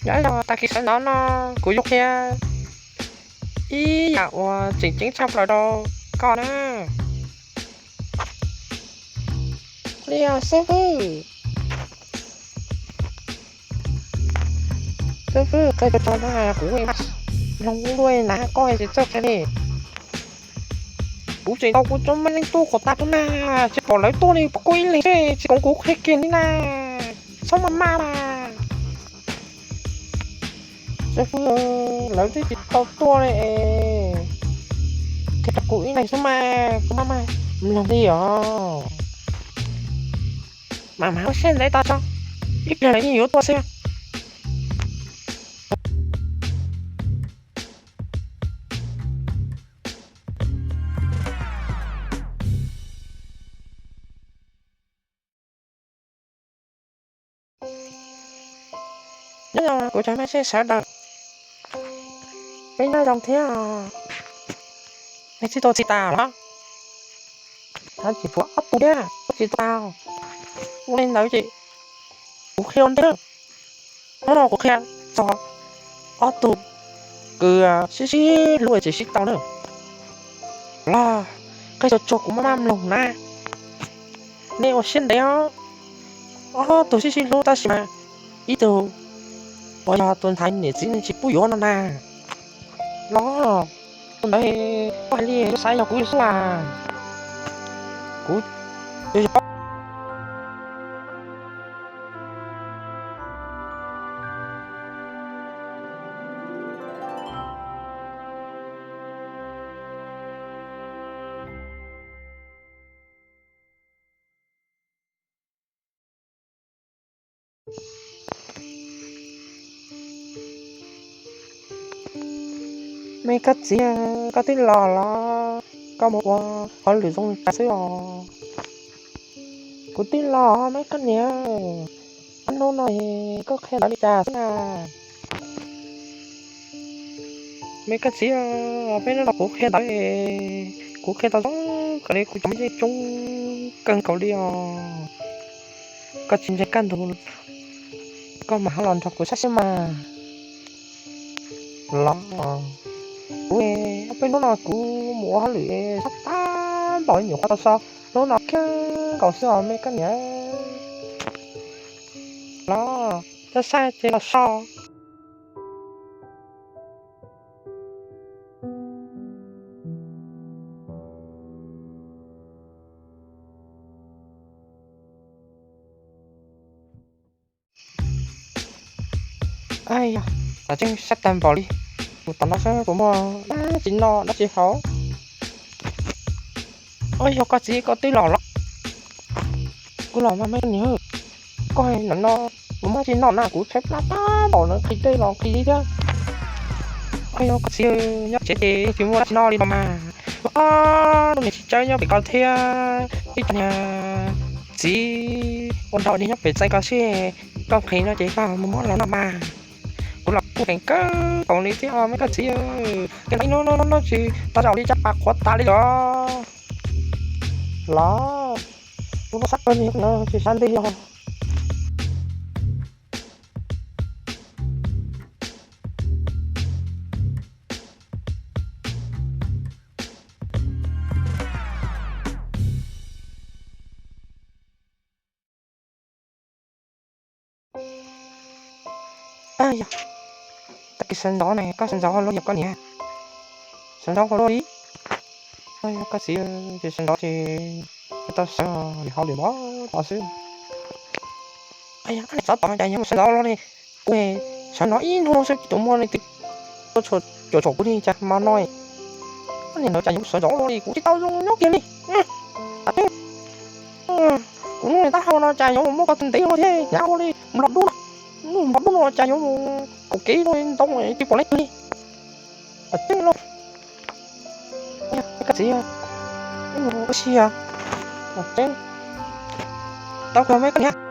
Yog tag kis sawv ntxov no kuv yuav qhia ib yam uas tseem ceeb tshaj plaws rau koj na. Li xib fwb, xib fwb qhia tso tso na, kuv mloog luaj na, koj tsis txawj qhia li. Kuv tseem tau kuv cov me leej tub qhuav tas tuaj na, tsis pom lawv tuaj li, pom koj ib leeg xwb, tsis koom kuv qhia kiag li na. Txhob maj maj mas. Xib fwb, lawv twb tsis tau tuaj li es, qhia rau kuv ib leeg xwb mas kuv maj maj mloog li os. Mam mam ua siab ntev tos tso, ib pliag lawv yeej yuav tuaj xwb. Nyob zoo kuv cov me seb sawv daws, peb nyob zoo thiab. Nej twb tuaj txog tas los? Tab sis tshuav ob tug thiab twb tsis tau. Ua li ntawd ces kuv qhia ua ntej. Hnub no kuv qhia txog ob tug kws sib sib hlub tsis sib tau na. Los, qhia tso tso kuv maj maj mloog na. Nej ua siab ntev os. Ob tug sib sib hlub tab sis mas ib tug uas yog tus ntxhais niam txiv tsis pub yuav no na. Los, tus ntawd koj hais li, xav yog kuv xwb as. Kuv yuav paub. Me koj txiv, koj twb los los koj mus ua hauj lwm zoo tas xwb os. Kuv twb los me koj niam, ob hnub no koj qhia ntawv li cas xwb na? Me koj txiv, peb hnub no kuv qhia ntawv, kuv qhia tau zoo kawg li, kuv cov me yeej coob kawg nkaus li os. Koj tsis ntseeg kaj ntug, koj mam ho los nrog kuv saib seb mas. Los, kuv, peb hnub no kuv mus ua hauj lwm sab tag npaum nyuam qhuav tau so, hnub no kiag nkaus xwb os me koj niam. Los, koj saib ces los so. Yog, tam tseeb sab tag npaum li, mus tom no seb puas muaj dab tsi noj dab tsi haus. Ua yog koj txiv koj twb los los? Kuv los mas me niam, koj hais ntawm no puas muaj dab tsi noj na, kuv tshaib plab tag npaum no nqhis dej los nqhis li thiab. Ua yog koj txiv, nyob tsev ces yeej tsis muaj dab tsi noj li los mas. Ua, lub niag txiv tsawb nyob pem ko thiab, ib co niag txiv ua nraug niag nyob pem txaj ko xwb, koj nqhis no ces koj mus muab los noj mas. Kuv los kuj heev kawg nkaus li thiab me koj txiv. Ces ib hnub hnub hnub tsis tau zaum li caj pas qhuav tas li los. Los, kuv lub sab kawg li no tsis sab nti os. Yog, tag kis sawv ntxov ne, koj sawv ntxov hauj lwm yog koj niam? Sawv ntxov hauj lwm li. Yog koj txiv, ces sawv ntxov ces tau sawv hauj lwm npaum no xwb. Yog, tsov tom cas yuav mus sawv ntxov los li. Kuv sawv no ib hnub xwb tsis tau muaj leej twg tuaj cuam tshuam kuv li cas mas no. Nim no cas yuav mus sawv ntxov los li, kuv tsis tau zoo nyob kiag li. Kuv hnub tab hau no cas yuav mus muab koj tus ntev no thiab hnyav ua li nplog dub no. Hnub nplog dub no cas yuav mus kaum kev no ntau tsis pom leej twg li. Tseeb los, koj txiv, ib mus ua si os. Tseeb, tau kawg me koj niam.